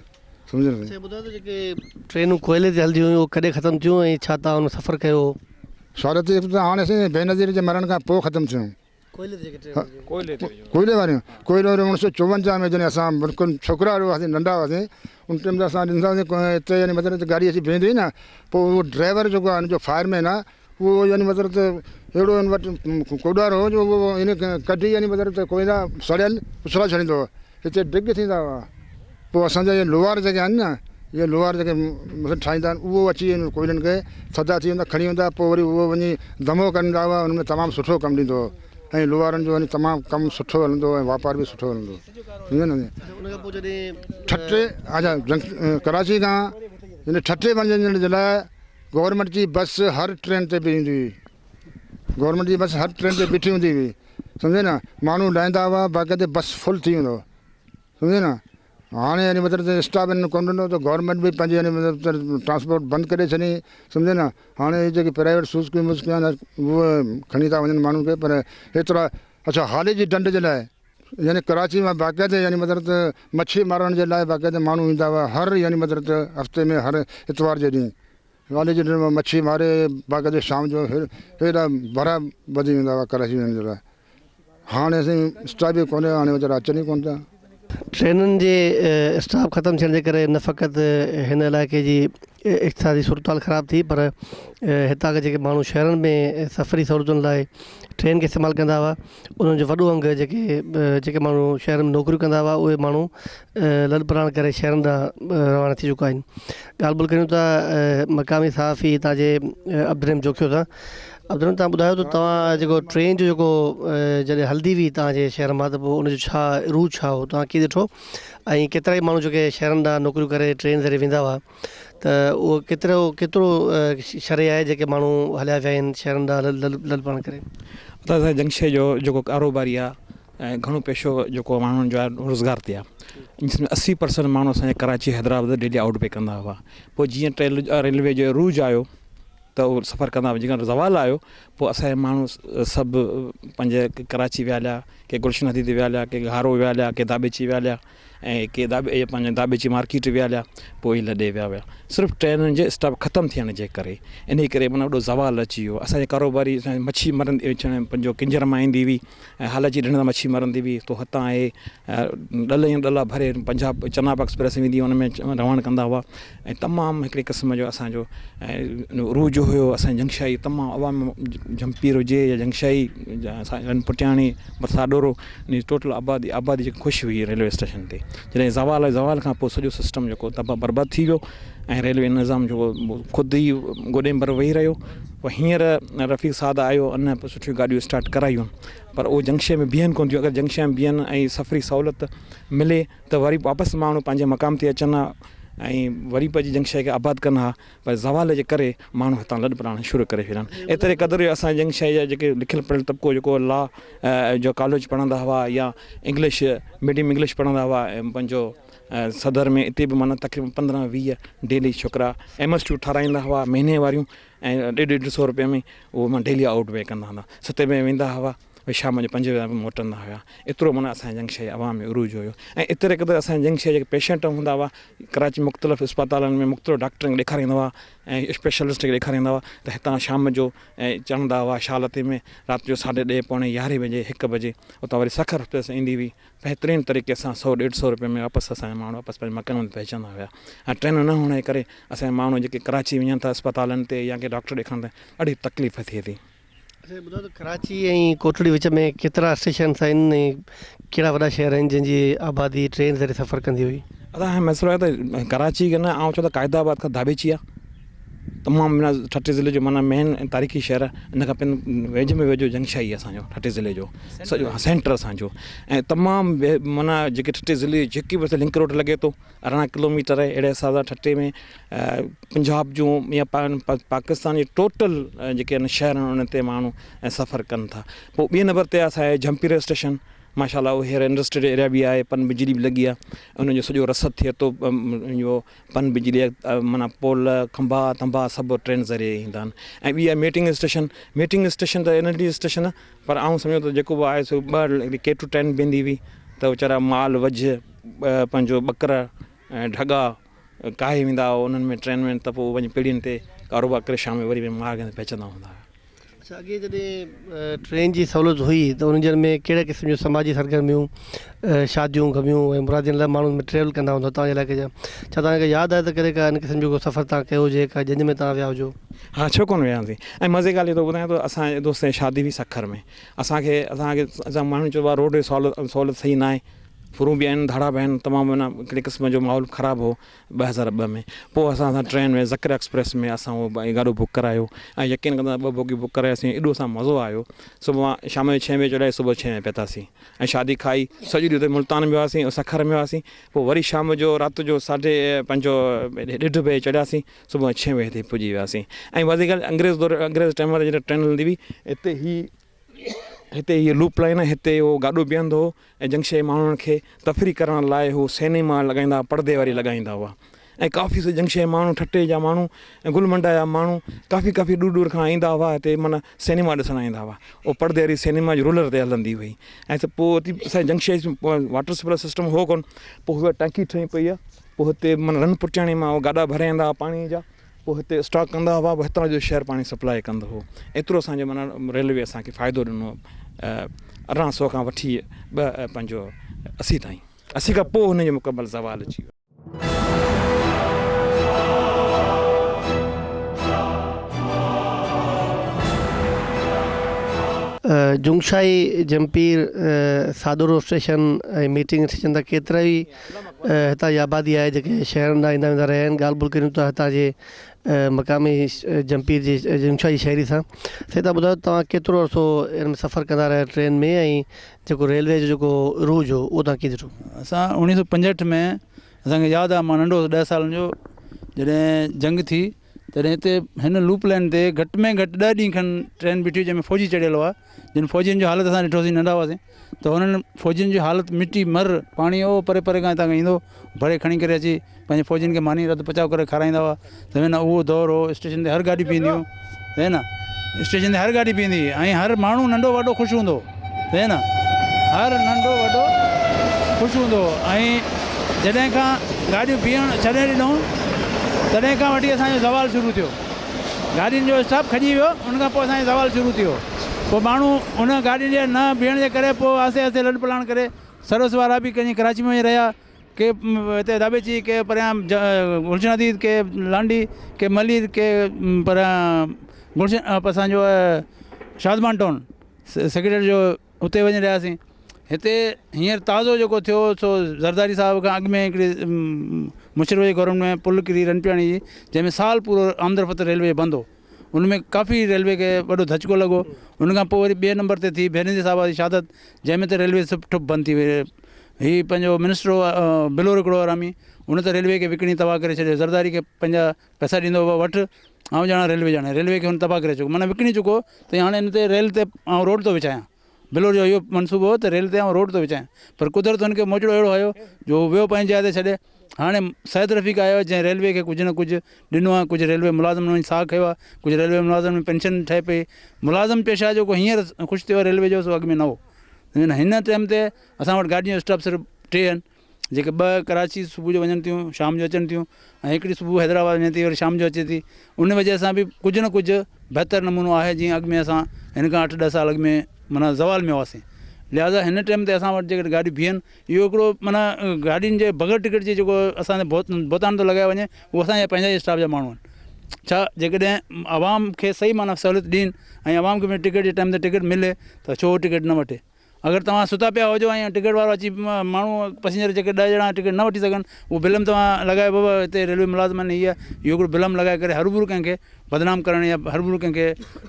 سمجهيو نه. اڇا ٻڌايو ته جيڪي ٽرينون ڪوئلي تي هلنديون هيون اهي ڪڏهن ختم ٿيون ۽ ڇا توهان ان سفر ڪيو هو؟ سهولت ته هاڻي سائين بينظير جي مرڻ کان پوء ختم ٿيون. ڪوئلي تي جيڪي ٽرينون هلنديون هيون. ڪوئلي واريون ڪوئلي واريون اوڻ سو چوونجاهه ۾ جڏهن اسان بلڪل ڇوڪرا هئاسين ننڍا هئاسين ان ٽيم تي اسان ڏسندا هئاسين هتي يعني مطلب ته گاڏي اچي بيهندي هئي نه پوء اهو ڊرائيور جيڪو آهي ان جو فائر مين آهي اهو يعني مطلب ته اهڙو ان وٽ ڪوڏار هو جو اهو ان ڪڍي يعني مطلب ته ڪوئلا سڙيل اڇلائي ڇڏيندو هو هتي ڊگ ٿيندا هئا پوء اسان جا اهي لوهار جيڪي آهن نه اهي لوهار جيڪي مثلا ٺاهيندا آهن اهو اچي ان ڪوئلن کي ٿڌا ٿي ويندا کڻي ويندا پوء وري اهو وڃي دمو ڪندا هئا ان ۾ تمام سٺو ڪم ڏيندو هو ۽ لوهارن جو وڃي تمام ڪم سٺو هلندو هو ۽ واپار به سٺو هلندو هو سمجهيو نه ٺٽي اچا ڪراچي کان يعني ٺٽي وڃڻ جي لاء گورنمينٽ جي بس هر ٽرين تي به ايندي هئي گورنمينٽ جي بس هر ٽرين تي بيٺي هوندي هئي سمجهيو نه ماڻهو لاهيندا هئا باقاعدي بس فل ٿي ويندو هو سمجهيو نه هاڻي يعني مطلب ته اسٽاپ هنن ڪونه ڏنو ته گورنمينٽ به پنهنجي يعني مطلب ته ٽرانسپورٽ بند ڪري ڇڏي سمجهيو نه هاڻي هي جيڪي پرائيويٽ سوزڪيون ووزڪيون آهن اهي کڻي ٿا وڃن ماڻهن کي پر ايترا اڇا هالي جي ڍنڍ جي لاء يعني ڪراچي مان باقاعدي يعني مطلب ته مڇي مارڻ جي لاء باقاعدي ماڻهو ايندا هئا هر يعني مطلب ته هفتي ۾ هر اتوار جي ڏينهن والي جي ڏينهن مڇي ماري باقاعدي شام جو هيڏا ڀرا ٻڌي ويندا هئا ڪراچي وڃڻ جي لاء هاڻي سائين اسٽاپ ئي ڪونهي هاڻي ويچارا اچن ئي ڪونه ٿا. ٽرينن جي اسٽاپ ختم ٿيڻ جي ڪري نه فقط هن علائقي جي اقتصادي صورتحال خراب ٿي پر هتان کان جيڪي ماڻهو شهرن ۾ سفري سهولتن لاء ٽرين کي استعمال ڪندا هئا انهن جو وڏو انگ جيڪي جيڪي ماڻهو شهرن ۾ نوڪريون ڪندا هئا اهي ماڻهو لڏپلاڻ ڪري شهرن ڏانهن روانا ٿي چڪا آهن ڳالهه ٻولهه ڪريون ٿا مقامي صحافي هتان جي عبدالرحيم جوکيو سان عبدالرحيم توهان ٻڌايو ته توهان جيڪو ٽرين جو جيڪو جڏهن هلندي هئي توهان جي شهر مان ته پوء ان جو ڇا عروج ڇا هو توهان ڪيئن ڏٺو ۽ ڪيترا ئي ماڻهو جيڪي شهرن ڏانهن نوڪريون ڪري ٽرين ذريعي ويندا هئا ته اهو ڪيترو ڪيترو شرح آهي جيڪي ماڻهو هليا ويا آهن شهرن ڏانهن لڏپلاڻ ڪري. اتان اسان جي جنگشاهي جو جيڪو ڪاروباري آهي ۽ گهڻو پيشو جيڪو ماڻهن جو آهي روزگار تي آهي جس ۾ 80% ماڻهو اسان جي Karachi Hyderabad daily out P ڪندا هئا پوء جيئن ريلوي جو عروج آيو ته اهو سفر ڪندا هئا جيڪڏهن زوال آيو پوء اسان جا ماڻهو سڀ پنهنجي ڪراچي ويا هليا ڪي گلشن حديد ويا هليا ڪي گهارو ويا هليا ڪي داٻيچي ويا هليا ۽ ڪي پنهنجي داٻيچي مارڪيٽ ويا هليا پوء اهي لڏي ويا هيا صرف ٽرينن جي اسٽاپ ختم ٿيڻ جي ڪري انهي ڪري معنيٰ وڏو زوال اچي ويو اسان جي ڪاروباري مڇي مرندي پنهنجو ڪنجر مان ايندي هئي ۽ هالا جي ڍنڍ تان مڇي مرندي هئي تو هتان اهي ڏل ۽ ڏلا ڀري پنجاب چناب ايڪسپريس ويندي هئي ان ۾ روان ڪندا هئا ۽ تمام هڪڙي قسم جو اسان جو عروج هيو اسان جي جنگشاهي تمام عوام جهمپير هجي يا جنگشاهي اسان پٽياڻي ساڏورو ان جي ٽوٽل آبادي آبادي جيڪي خوش هئي ريلوي اسٽيشن تي جڏهن زوال آيو زوال کان پوء سڄو سسٽم جيڪو تباهه برباد ٿي ويو ۽ ريلوي نظام جيڪو خود ئي گوڏي ڀر ويهي رهيو پوء هينئر رفيق سعد آيو ان به سٺيون گاڏيون اسٽارٽ ڪرايون پر اهو جنڪشن ۾ بيهن ڪونه ٿيون اگر جنڪشن ۾ بيهن ۽ سفري سهولت ملي ته وري واپس ماڻهو پنهنجي مقام تي اچن ها ۽ وري پنهنجي جنڪشن کي آباد ڪن ها پر زوال جي ڪري ماڻهو هتان لڏ پلاڻ شروع ڪري ڇڏيا ايتري قدر جو اسان جي جنڪشن جا جيڪي لکيل پڙهيل طبقو جيڪو لا جو ڪاليج پڙهندا هئا يا انگلش ميڊيم انگلش پڙهندا هئا ۽ پنهنجو صدر ۾ اتي به معنيٰ تقريبن 15 20 ڊيلي ڇوڪرا ايم ايس ٽيون ٺهرائيندا هئا مهيني واريون ۽ ڏيڍ ڏيڍ سو روپئي ۾ اهو معنيٰ ڊيلي آئوٽ وي ڪندا هوندا ستين بجي ويندا هئا وري شام جو پنجين بجي موٽندا هيا ايترو معنيٰ اسان جي جنگشاهي عوام ۾ عروج هيو ۽ ايتري قدر اسان جي جنگشاهي جيڪي پيشنٽ هوندا هئا ڪراچي مختلف اسپتالن ۾ مختلف ڊاڪٽرن کي ڏيکاريندا هئا ۽ اسپيشلسٽ کي ڏيکاريندا هئا ته هتان شام جو ۽ چڙهندا هئا شال تي ۾ رات جو ساڍي ڏهين پوڻي يارهين بجي هڪ بجي اتان وري سکر ايڪسپريس ايندي هئي بهترين طريقي سان سئو ڏيڍ سئو روپين ۾ واپس اسان جا ماڻهو واپس پنهنجي مڪانن تي پهچندا هيا ۽ ٽرينون نه هئڻ جي ڪري اسان جا ماڻهو جيڪي ڪراچي وڃن ٿا اسپتالن تي يا ڪنهن ڊاڪٽر ڏيکارڻ ته ڏاڍي تڪليف ٿئي ٿي. اڇا هي ٻڌايو ته ڪراچي ۽ ڪوٽڙي وچ ۾ ڪيترا اسٽيشنس آهن ۽ ڪهڙا وڏا شهر آهن جن جي آبادي ٽرين ذريعي سفر ڪندي هئي؟ ادا هاڻي مسئلو آهي ته ڪراچي کي نه آئون چوان ته قائد آباد کان ڌاٻيچي آهي تمام معنيٰ ٺٽي ضلعي جو معنيٰ مين تاريخي شهر آهي ان کان پڻ ويجهي ۾ ويجهو جنگشاهي آهي اسان جو ٺٽي ضلعي جو سڄو سينٽر اسان جو ۽ تمام معنيٰ جيڪي ٺٽي ضلعي جيڪي به لنڪ روڊ لڳي ٿو 18 ڪلو ميٽر آهي اهڙي حساب سان ٺٽي ۾ پنجاب جون يا پاڪستان جي ٽوٽل جيڪي آهن شهر آهن انهن تي ماڻهو سفر ڪن ٿا پوء ٻئي نمبر تي اسان جي جهمپير اسٽيشن. ماشاء الله هينئر انڊسٽريل ايريا به آهي پن بجلي به لڳي آهي ان جو سڄو رسد ٿئي ٿو اهو پن بجلي جا معنيٰ پول کنڀا تنڀا سڀ ٽرين ذريعي ايندا آهن ۽ ٻي آهي ميٽنگ اسٽيشن ميٽنگ اسٽيشن ته ننڍي اسٽيشن آهي پر آئون سمجهان ٿو جيڪو به آهي سو ٻه ڪي ٽو ٽرين ويندي هئي ته ويچارا مال وجهه پنهنجو ٻڪر ۽ ڍڳا ڪاهي ويندا هئا انهن ۾ ٽرين ۾ ته پوء وڃي پيڙهين تي ڪاروبار ڪري شام جو وري وڃي ماڳ تي پهچندا هوندا هئا. اڇا اڳي جڏهن ٽرين جي سهولت هئي ته انهن ڏينهن ۾ ڪهڙي قسم جون سماجي سرگرميون شاديون غميون ۽ مرادين لاء ماڻهو ٽريول ڪندا هوندا توهان جي علائقي جا ڇا توهان کي ياد آهي ته ڪڏهن ڪا ان قسم جو ڪو سفر توهان ڪيو هجي ڪا ڄڃ ۾ توهان ويا هجو؟ ها ڇو ڪونه ويا هئاسين ۽ مزي ڳالهه اهو ٿو ٻڌايان ته اسان جي دوست جي شادي هئي سکر ۾ اسان کي اسان کي اسان ماڻهن چيو روڊ جي سهولت صحيح ناهي ڦرون به آهن ڌاڙا به آهن تمام معنيٰ هڪڙي قسم جو ماحول خراب هو 2002 ۾ پوء اسان اسان ٽرين ۾ ذڪر ايڪسپريس ۾ اسان اهو گاڏو بڪ ڪرايو ۽ يقين ڪندا ٻه بوگيون بڪ ڪراياسين ايڏو اسان مزو آيو صبح شام جو ڇهين بجي چڙهياسين صبح ڇهين بجي پهتاسين ۽ شادي کائي سڄو ڏينهن اتي ملتان ۾ هئاسين سکر ۾ هئاسين پوء وري شام جو رات جو ساڍي پنهنجو ڏيڍ بجي چڙهياسين صبح ڇهين بجي هتي پڄي وياسين ۽ وڌيڪ ڳالهه انگريز دور انگريز ٽائيم واري جڏهن ٽرين هلندي هئي هتي هي هتي هيء لوپ لائين آهي هتي اهو گاڏو بيهندو هو ۽ جنگشاهي جي ماڻهن کي تفريح ڪرڻ لاء هو سئنيما لڳائيندا هئا پڙدي واري لڳائيندا هئا ۽ ڪافي جنگشاهي ماڻهو ٺٽي جا ماڻهو ۽ گل منڊا جا ماڻهو ڪافي ڪافي ڏور ڏور کان ايندا هئا هتي معنيٰ سئنيما ڏسڻ ايندا هئا اهو پڙدي واري سئنيما جي رولر تي هلندي هئي ۽ پوء اسان جي جنگشاهي واٽر سپلاء سسٽم هو ڪونه پوء هوء ٽانڪي ٺهي پئي آهي پوء هتي معنيٰ رن پٽياڻي مان اهي گاڏا ڀري ايندا هئا پاڻي جا پوء هتي اسٽاڪ ڪندا هئا پوء هتان جو شهر پاڻي سپلاء ڪندو هو ايترو اسان جو معنيٰ ريلوي اسان کي فائدو ڏنو 1800 کان وٺي ٻه پنهنجو 80 تائين 80 کان پوء هن جو مڪمل زوال اچي ويو. Jungshahi Jhimpir Sadoro station ۽ meeting station تان ڪيترائي هتان جي آبادي آهي جيڪي شهرن ڏانهن ايندا ويندا رهيا آهن ڳالهه ٻولهه ڪريون ٿا هتان جي مقامي جمپير جي جنگشاهي شهري سان سائين تهان ٻڌايو توهان ڪيترو عرصو ان ۾ سفر ڪندا رهيا ٽرين ۾ ۽ جيڪو ريلوي جو جيڪو عروج هو اهو توهان ڪيئن ڏٺو؟ اسان 1965 ۾ اسان کي ياد آهي مان ننڍو هوس ڏهه سالن جو جڏهن جنگ ٿي تڏهن هتي هن لوپ لائين تي گهٽ ۾ گهٽ ڏهه ڏينهن کن ٽرين بيٺي هئي جنهن ۾ فوجي چڙهيل هئا جن فوجين جو حالت اسان ڏٺوسين ننڍا هئاسين ته هنن فوجين جي حالت مٽي مر پاڻي او پري پري کان هتان کان ايندو ڀري کڻي ڪري اچي پنهنجي فوجين کي ماني رڌ پچاء ڪري کارائيندا هئا ته نه اهو دور هو اسٽيشن تي هر گاڏي بيهندي هئي نه اسٽيشن تي هر گاڏي بيهندي هئي ۽ هر ماڻهو ننڍو وڏو خوش هوندو هو صحيح نه هر ننڍو وڏو خوش هوندو هو ۽ جڏهن کان گاڏيون بيهڻ ڇڏي ڏنو تڏهن کان وٺي اسان جو زوال شروع ٿيو گاڏين جو اسٽاپ کڄي ويو ان کان پوء اسان جو زوال شروع ٿي ويو پوء ماڻهو ان گاڏين جي نه بيهڻ جي ڪري پوء آهستي آهستي لڏ پلاڻ ڪري سروس وارا به ڪنهن ڪراچي ۾ وڃي رهيا ڪي هتي داٻيچي ڪي پريان گلشن حديد ڪي لانڍي ڪي ملير ڪي پريان گلشن اسان جو شادمان ٽائون سيڪريٽري جو اتي وڃي رهياسين هتي هينئر تازو جيڪو ٿيو سو زرداري صاحب کان اڳ ۾ هڪڙي مشرف جي گورنمينٽ ۾ پل ڪري رنپياڻي جي جنهن ۾ سال پورو آمدرفت ريلوي بند هو ان ۾ ڪافي ريلوي کي وڏو ڌچڪو لڳو ان کان پوء وري ٻئي نمبر تي ٿي بينظير صاحب جي شهادت جنهن ۾ ته ريلوي سڀ ٺپ بند ٿي وئي هي پنهنجو منسٽر هو بلور هڪڙو حرامي ان ته ريلوي کي وڪڻي تباهه ڪري ڇڏيو زرداري کي پنهنجا پئسا ڏيندو هو وٺ آئون ڄاڻان ريلوي ڄاڻي ريلوي کي هن تباهه ڪري چڪو معنيٰ وڪڻي چڪو ته هاڻي هن تي ريل تي آئون روڊ ٿو وڇايان بلور جو اهو منصوبو هو ته ريل تي آئون روڊ ٿو وڇايان پر قدرت هن کي موچڙو اهڙو هنيو جو هو ويو پنهنجي جاء تي ڇڏي هاڻي سعد رفيق آيو جنهن ريلوي کي ڪجهه نه ڪجهه ڏنو آهي ڪجهه ريلوي ملازمن وڃي ساهه کنيو آهي ڪجهه ريلوي ملازمن ۾ پينشن ٺهي پئي ملازم پيشه جيڪو هينئر خوش ٿيو آهي ريلوي جو سو اڳ ۾ نه هو هن ٽائيم تي اسان وٽ گاڏين جو اسٽاپ صرف ٽي آهن جيڪي ٻه ڪراچي صبح جو وڃن ٿيون شام جو اچن ٿيون ۽ هڪڙي صبح حيدرآباد وڃي ٿي وري شام جو اچي ٿي ان وجه سان به ڪجهه نه ڪجهه بهتر نمونو آهي جيئن اڳ ۾ اسان هن کان اٺ ڏهه سال اڳ ۾ معنيٰ زوال ۾ هئاسين لهٰذا هن ٽائيم تي اسان وٽ جيڪڏهن گاڏيون بيهن اهو هڪڙو معنيٰ گاڏين جي بغير ٽڪيٽ جي جيڪو اسان تي بهتان ٿو لڳايو وڃي اهو اسان جا پنهنجا ئي اسٽاف جا ماڻهو آهن ڇا جيڪڏهن عوام کي صحيح معنيٰ سهولت ڏين ۽ عوام کي ٽڪيٽ جي ٽائيم تي ٽڪيٽ ملي ته ڇو ٽڪيٽ نه وٺي اگر توهان ستا پيا هجو ۽ ٽڪيٽ وارو اچي ماڻهو پئسينجر جيڪي ڏهه ڄڻا ٽڪيٽ نه وٺي سگهن اهو بلم توهان لڳايو بابا هتي ريلوي ملازم آهن هي اهو هڪڙو بلم لڳائي ڪري هروڀرو ڪنهن کي بدنام ڪرڻ يا هروڀرو ڪنهن کي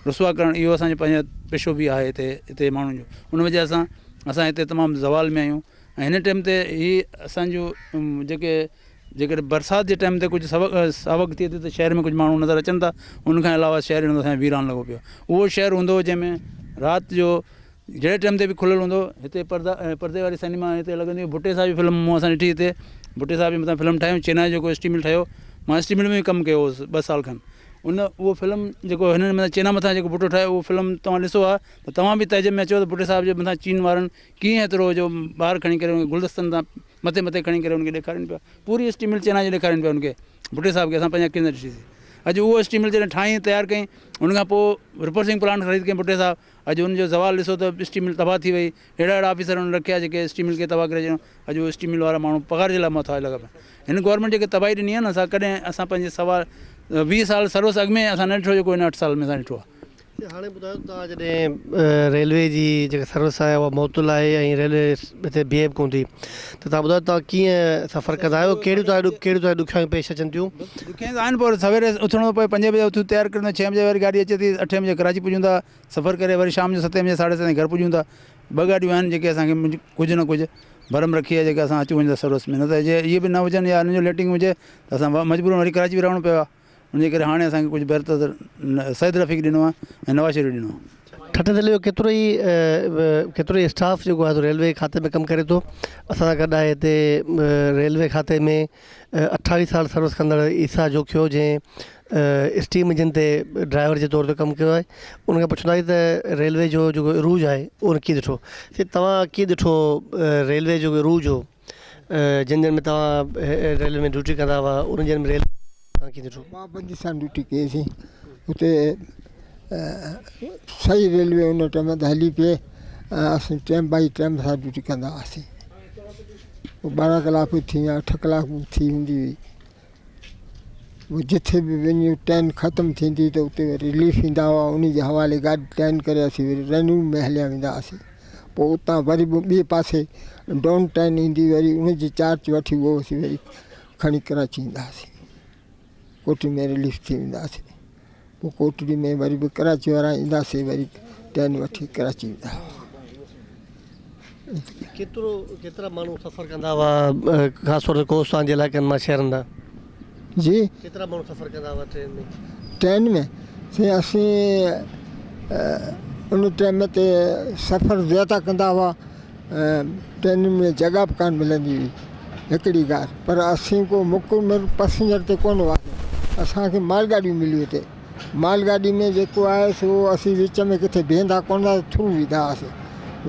رسوا ڪرڻ اهو اسان جو پنهنجو پيشو به آهي هتي هتي ماڻهن جو ان وجه سان اسان هتي تمام زوال ۾ آهيون ۽ هن ٽائيم تي هي اسان جو جيڪي جيڪڏهن برسات جي ٽائيم تي ڪجهه سبق ساوڪ ٿئي ٿي ته شهر ۾ ڪجهه ماڻهو نظر اچن ٿا ان کان علاوه شهر اسان جو ويران لڳو پيو آهي اهو شهر هوندو هو جنهن ۾ رات جو جهڙي ٽائيم تي به کليل هوندو هتي پردا پردي واري سئنيما هتي لڳندي هئي ڀٽي صاحب جي فلم مون اسان ڏٺي هتي ڀٽي صاحب جي مٿان فلم ٺاهيون چينا جو جيڪو اسٽيل مل ٺهيو مان اسٽيل مل ۾ به ڪم ڪيو هوس ٻه سال کن ان اهو فلم جيڪو هنن مٿان چينا مٿان جيڪو ڀٽو ٺاهيو اهو فلم توهان ڏسو ها ته توهان به تعجب ۾ اچو ته ڀٽي صاحب جي مٿان چين وارن ڪيئن ايترو جو ٻاهر کڻي ڪري ان کي گلدستن تان مٿي مٿي کڻي ڪري ان کي ڏيکارين پيا پوري اسٽيل مل چينا جي ڏيکارين پيا ان کي ڀٽي صاحب کي اسان پنهنجي اکين سان ڏٺي سي اڄ اهو اسٽيل مل جڏهن ٺاهين تيار ڪئين ان کان پوء رپرسنگ پلانٽ خريد ڪئين ڀٽي صاحب اڄ ان جو زوال ڏسو ته اسٽيل مل تباهه ٿي وئي اهڙا اهڙا آفيسر انهن رکيا جيڪي اسٽيل مل کي تباهه ڪري ڇڏيو اڄ اهي اسٽيل مل وارا ماڻهو پگهار جي لاء محتاج لڳا پيا آهن هن گورنمينٽ جيڪي تباهي ڏني آهي نه سا ڪڏهن اسان پنهنجي سوا 20 سال سروس اڳ ۾ اسان نه ڏٺو جيڪو هن اٺ سال ۾ اسان ڏٺو آهي. هاڻي ٻڌايو ته توهان جڏهن ريلوي جي جيڪا سروس آهي اها معطل آهي ۽ ريلوي هتي بيهي به ڪونه ٿي ته توهان ٻڌايو توهان ڪيئن سفر ڪندا آهيو ڪهڙيون توهان ڪهڙيون توهان ڏکيائيون پيش اچن ٿيون. ڏکيائيون ته آهن پر سوير اٿڻو ٿو پوي پنجين بجي اٿون تيار ڪريون ٿا ڇهين بجي وري گاڏي اچي ٿي اٺين بجي ڪراچي پڄون ٿا سفر ڪري وري شام جو ستين بجي ساڍي ستين گهر پڄون ٿا ٻه گاڏيون آهن جيڪي اسان کي ڪجهه نه ڪجهه ڀرم رکي آهي جيڪا اسان اچون وڃون ٿا سروس ۾ نه ته جي اهي به نه هجن يا انهن جو ليٽنگ هجي ته اسان مجبورن وري ڪراچي به رهڻو پيو آهي ان جي ڪري هاڻي اسان کي ڪجهه بهتر سيد رفيق ڏنو آهي ۽ نواز شريف ڏنو آهي. ٺٽي ضلعي جو ڪيترو ئي ڪيترو ئي اسٽاف جيڪو آهي سو ريلوي کاتي ۾ ڪم ڪري ٿو اسان سان گڏ آهي هتي ريلوي کاتي ۾ اٺاويهه سال سروس ڪندڙ عيسيٰ جوکيو جنهن اسٽيم انجن تي ڊرائيور جي طور تي ڪم ڪيو آهي ان کان پڇنداسين ته ريلوي جو جيڪو عروج آهي اهو ڪيئن ڏٺو سي توهان ڪيئن ڏٺو ريلوي جو عروج هو جن جن ۾ توهان ريلوي ۾ ڊيوٽي ڪندا هئا انهن جن ۾ ريلوي توهان ڪيئن ڏٺو؟ پابندي سان ڊيوٽي ڪئي سين اتي صحيح ريلوي ان ٽائيم تي هلي پئي ۽ اسين ٽائيم بائي ٽائيم سان ڊيوٽي ڪندا هئاسين پوء 12 ڪلاڪ به ٿي ويا 8 ڪلاڪ به ٿي ويندي هئي پوء جتي به وڃي ٽرين ختم ٿيندي ته اتي وري رليف ايندا هئا ان جي حوالي گاڏي ٽرين ڪري اسين وري رينو ۾ هليا ويندا هئاسين پوء اتان وري به ٻئي پاسي ڊائون ٽرين ايندي وري ان جي چارج وٺي اهو اسين وري کڻي ڪراچي ايندا هئاسين ڪوٽڙي ۾ رليف ٿي ويندا هئاسين پوء ڪوٽڙي ۾ وري به ڪراچي وارا اينداسين وري ٽرين وٺي ڪراچي ويندا هئا. ڪيترو ڪيترا ماڻهو سفر ڪندا هئا خاص طور تي ڪوهستان جي علائقن مان شهرن ڏانهن؟ جي ڪيترا ماڻهو سفر ڪندا هئا ٽرين ۾؟ ٽرين ۾ سائين اسين ان ٽائيم تي سفر زياده ڪندا هئا ٽرينن ۾ جڳهه به ڪانه ملندي هئي هڪڙي ڳالهه پر اسين ڪو مڪمل پئسينجر تي ڪونه هئاسين اسانکي مال گاڏيون مليون هتي مال گاڏي ۾ جيڪو آهي سو اسين وچ ۾ ڪٿي بيهندا ڪونه هئاسين ٿرو ويندا هئاسين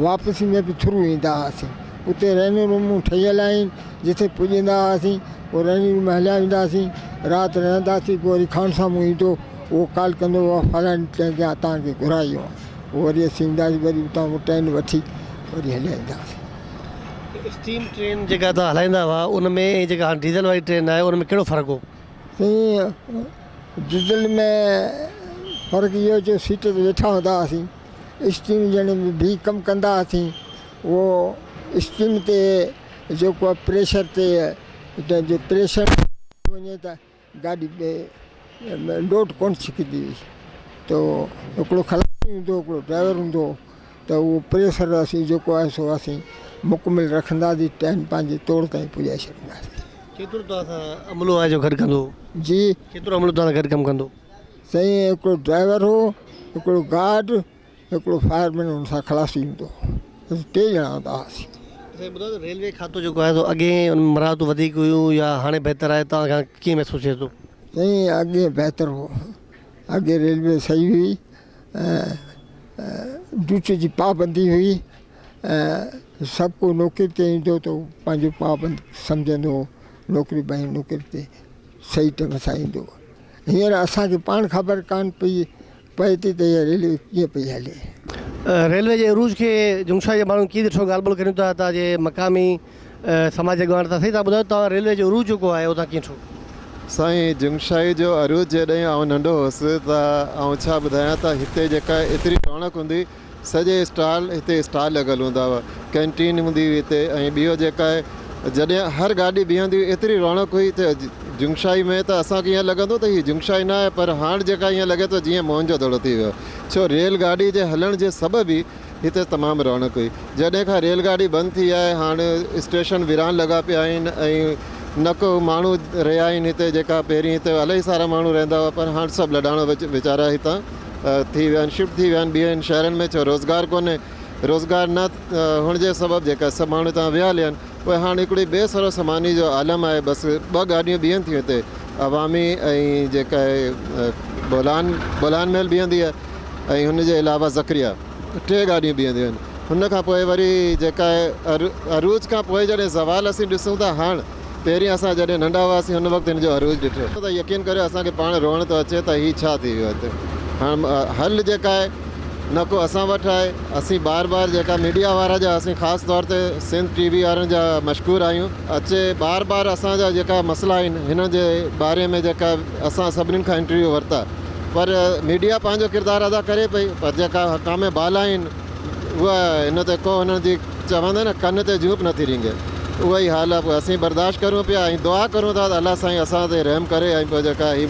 واپسي ۾ به ٿرو ايندا هئاسين اتي رينو رومون ٺهيل آهن جتي پڄندا هئاسين پوء رينو روم ۾ هليا ويندا هئاسين رات رهنداسين پوء وري خان سامهون ايندو اهو ڪال ڪندو هو فلاڻي ٽرين تي توهان کي گهرائي آيو آهيان پوء وري اسين اينداسين وري اتان ٽرين وٺي وري هليا ايندا هئاسين. اسٽيم ٽرين جيڪا توهان هلائيندا هئا ان ۾ ۽ جيڪا هاڻي ڊيزل واري ٽرين آهي ان ۾ ڪهڙو فرق هو؟ سائين ڊيزل ۾ فرق اهو جو سيٽ تي ويٺا هوندا هئاسين اسٽيم ڄڻ بيهي ڪم ڪندا هئاسين اهو اسٽيم تي جيڪو آهي پريشر تي جو پريشر وڃي ته گاڏي لوڊ ڪونه ڇڪندي هئي ته هڪڙو خلاصي هوندو هو هڪڙو ڊرائيور هوندو هو ته اهو پريشر اسين جيڪو آهي سو اسين مڪمل رکنداسين ٽائيم پنهنجي توڙ تائين پڄائي ڇڏينداسين. ڪيترو توهان سان عملو آهي جو گڏ ڪندو هو؟ جي. ڪيترو عملو توهان سان گڏ ڪم ڪندو هو؟ سائين هڪڙو ڊرائيور هو، هڪڙو گارڊ، هڪڙو فائر مين ان سان خلاصي هوندو هو. اسين ٽي ڄڻا هوندا هئاسين. سائين ٻڌايو ته ريلوي کاتو جيڪو آهي سو اڳئين ان ۾ مراعتون وڌيڪ هيون يا هاڻي بهتر آهي توهان کان ڪيئن محسوس ٿئي ٿو؟ سائين اڳي بهتر هو. اڳي ريلوي صحيح هئي ۽ ڊيوٽي جي پابندي هئي ۽ سڀ ڪو نوڪري تي ايندو ته پنهنجو پابند سمجهندو هو نوڪري ڀئي نوڪري تي صحيح ٽيم سان ايندو هو هينئر اسانکي پاڻ خبر ڪانه پئي پئي ٿي ته هيء ريلوي ڪيئن پئي هلي. ريلوي جي عروج کي جنگشاهي جي ماڻهن ڪيئن ڏٺو ڳالهه ٻولهه ڪريون ٿا هتان جي مقامي سماجي اڳواڻ سان سائين توهان ٻڌايو توهان ريلوي جو عروج جيڪو آهي اهو توهان ڪيئن ڏٺو؟ سائين جنگشاهي جو عروج جڏهن آئون ننڍو هوس ته آئون ڇا ٻڌايان ته هتي جيڪا ايتري رونق هوندي هئي سڄي اسٽال هتي اسٽال لڳل هوندا هئا ڪينٽين هوندي هئي هتي ۽ ٻيو جيڪا آهي جڏهن هر گاڏي بيهندي هئي ايتري رونق هئي ته جنگشاهي ۾ ته اسان کي ائين لڳندو ته هي جنگشاهي نه آهي پر هاڻ جيڪا ائين لڳي ٿو جيئن موهن جو دڙو ٿي ويو ڇو ريل گاڏي جي هلڻ جي سبب ئي هتي تمام رونق هئي. جڏهن کان ريل گاڏي بند ٿي آهي هاڻ اسٽيشن ويران لڳا پيا آهن ۽ نه ڪو ماڻهو رهيا آهن هتي جيڪا پهرين هتي الاهي سارا ماڻهو رهندا هئا پر هاڻ سڀ لڏاڻو ويچارا هتان ٿي ويا آهن شفٽ ٿي ويا آهن ٻين شهرن ۾ ڇو روزگار ڪونهي روزگار نه هئڻ جي سبب جيڪا سڀ ماڻهو هتان ويا هليا آهن. پوء هاڻ هڪڙي بي سرو سماني جو عالم آهي بس ٻه گاڏيون بيهن ٿيون هتي عوامي ۽ جيڪا آهي بولان بولان ميل بيهندي آهي ۽ هن جي علاوه زڪريا ٽي گاڏيون بيهنديون آهن هن کان پوء وري جيڪا آهي عروج کان پوء جڏهن زوال اسين ڏسون ٿا هاڻ پهرين اسان جڏهن ننڍا هئاسين هن وقت هن جو عروج ڏٺو ته يقين ڪريو اسان کي پاڻ روئڻ ٿو اچي ته هي ڇا ٿي ويو هتي هاڻ حل جيڪا آهي نه ڪو اسان وٽ آهي اسين بار بار جيڪا ميڊيا وارا جا اسين خاص طور تي سنڌ ٽي وي وارن جا مشڪور آهيون اچي بار بار اسان جا جيڪا مسئلا آهن هن جي باري ۾ جيڪا اسان سڀني کان انٽرويو ورتا پر ميڊيا پنهنجو ڪردار ادا ڪري پئي پر جيڪا حڪام بالا آهن اها هن تي ڪو هنن جي چوندا نه ڪن تي جون به نٿي رينگي اهو ئي حال آهي پوء اسين برداشت ڪريون پيا ۽ دعا ڪريون ٿا ته الله سائين اسان تي رحم ڪري ۽ پوء جيڪا هي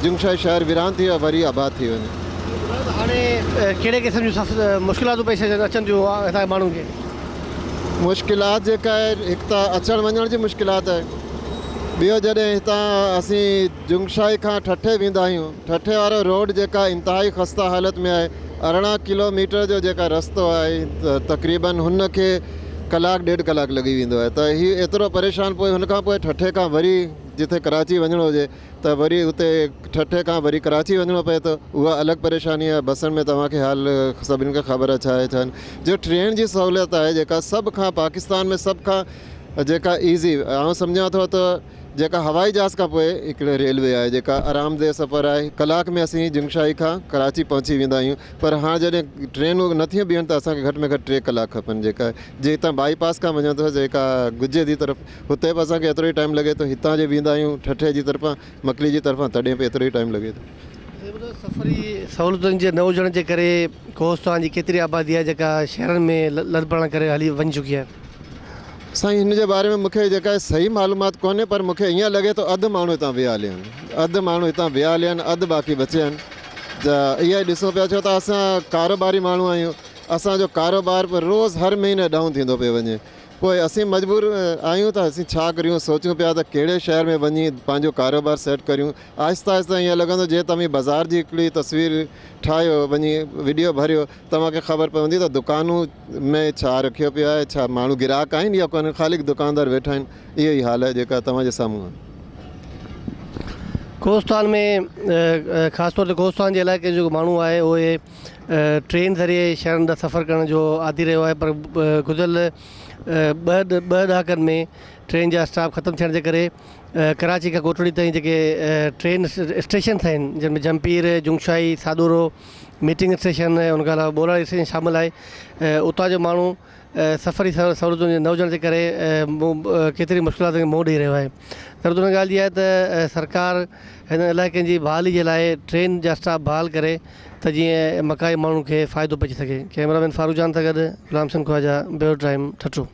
جنگشاهي شهر ويران ٿي ويو وري آباد ٿي وڃي. هاڻي ڪهڙي قسم جون مشڪلاتون پيش اچن ٿيون هتان جي ماڻهن کي؟ مشڪلات جيڪا آهي هڪ ته اچڻ وڃڻ جي مشڪلات آهي ٻيو جڏهن هتان اسين جنگشاهي کان ٺٽي ويندا آهيون ٺٽي وارو روڊ جيڪا انتهائي خسته حالت ۾ آهي 18 ڪلو ميٽر جو جيڪا رستو آهي تقريبن هن کي ڪلاڪ ڏيڍ ڪلاڪ لڳي ويندو آهي ته هي ايترو پريشان پوء هن کان پوء ٺٽي کان وري جتي ڪراچي وڃڻو هجي ته وري اتي ٺٽي کان وري ڪراچي وڃڻو پئي ٿو اها الڳ پريشاني آهي بسن ۾ توهان کي حال سڀني کي خبر آهي ڇا آهي ڇا نه جو ٽرين جي سهولت آهي جيڪا سڀ کان پاڪستان ۾ سڀ کان جيڪا ايزي آئون سمجهان ٿو ته جيڪا هوائي جهاز کان پوء هڪڙي ريلوي آهي جيڪا آرامده سفر آهي ڪلاڪ ۾ اسين جنگشاهي کان ڪراچي پهچي ويندا آهيون پر هاڻ جڏهن ٽرينون نٿيون بيهن ته اسان کي گهٽ ۾ گهٽ 3 ڪلاڪ کپن جيڪا جي هتان بائي پاس کان وڃون ته جيڪا گجي جي طرف هتي به اسان کي ايترو ئي ٽائيم لڳي ٿو هتان جي ويندا آهيون ٺٽي جي طرفان مڪلي جي طرفان تڏهن به ايترو ئي ٽائيم لڳي ٿو. سفري سهولتن جي نه هجڻ جي ڪري ڪوهستان جي ڪيتري آبادي آهي جيڪا شهرن ۾ لڏپلاڻ ڪري هلي وڃي چڪي آهي. سائين هن جي باري ۾ مون کي جيڪا صحيح معلومات ڪونهي پر مون کي ائين لڳي ٿو اڌ ماڻهو هتان ويا هليا آهن اڌ ماڻهو هتان ويا هليا آهن اڌ باقي بچيا آهن ته اها ئي ڏسون پيا ڇو ته اسان ڪاروباري ماڻهو آهيون اسان جو ڪاروبار به روز هر مهيني ڊائون ٿيندو پيو وڃي پوء اسين مجبور آهيون ته اسين ڇا ڪريون سوچون پيا ته ڪهڙي شهر ۾ وڃي پنهنجو ڪاروبار سيٽ ڪريون آهستي آهستي ائين لڳندو جيئن توهين بازار جي هڪڙي تصوير ٺاهيو وڃي وڊيو ڀريو توهان کي خبر پوندي ته دڪانون ۾ ڇا رکيو پيو آهي، ڇا ماڻهو گراهڪ آهن يا ڪونهن، خالي دڪاندار ويٺا آهن، اهو ئي حال آهي جيڪا توهان جي سامهون آهي. ڪوهستان ۾ خاص طور تي ڪوهستان جي علائقي جو جيڪو ماڻهو آهي اهي ٽرين ذريعي شهرن ڏانهن سفر ڪرڻ جو عادي رهيو آهي پر گذريل ٻه ڏهاڪن ۾ ٽرين جا اسٽاپ ختم ٿيڻ جي ڪري ڪراچي کان ڪوٽڙي تائين جيڪي ٽرين اسٽيشنس آهن جن ۾ جهمپير، جنگشاهي، ساڏورو، ميٽنگ اسٽيشن ۽ ان کان علاوه ٻولاڙي اسٽيشن شامل آهي اتان جو ماڻهو سفري سهولتن جي نه هجڻ جي ڪري ڪيتري مشڪلاتن کي منهن ڏئي رهيو آهي ضرورت ان ڳالهه جي آهي ته سرڪار هن علائقن جي بحالي جي لاء ٽرين جا اسٽاپ بحال ڪري ته جيئن مقامي ماڻهن کي فائدو پهچي سگهي ڪئميرا مين فاروق جان سان گڏ غلام حسين خواجه بيورو ٽائيم ٺٽو.